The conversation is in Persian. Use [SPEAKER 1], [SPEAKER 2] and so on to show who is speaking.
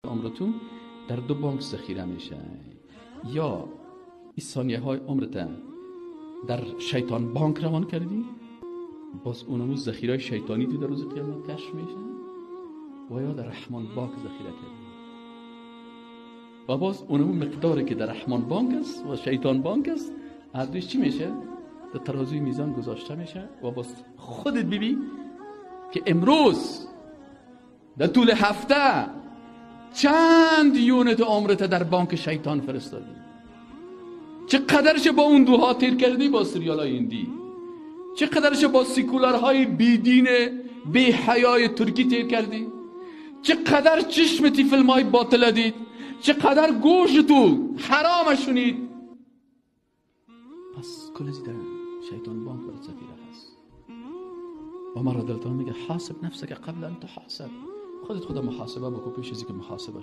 [SPEAKER 1] عمرتون در دو بانک ذخیره میشه، یا این ثانیه های عمرت در شیطان بانک روان کردی، باز اونمو ذخیره شیطانی تو در روز قیامت کشف میشه، و یا در رحمان بانک ذخیره کردی و باز اونمو مقداری که در رحمان بانک است و شیطان بانک است هر دویش چی میشه؟ در ترازوی میزان گذاشته میشه و باز خودت ببین که امروز در طول هفته چند یونت عمرت در بانک شیطان فرستادی، چقدرش با اون دوها تیر کردی با سریال های هندی، چقدرش با سیکولارهای بیدین بی حیای ترکی تیر کردی، چقدر چشمتی فیلم های باطل دید، چقدر گوش تو حرام شنید. پس کل از در شیطان بانک برات ذخیره هست. و مرا دلتان میگه حاسب نفسك قبل ان تحاسب، خودت خدا محاسبه بکن پیش از اینکه محاسبه.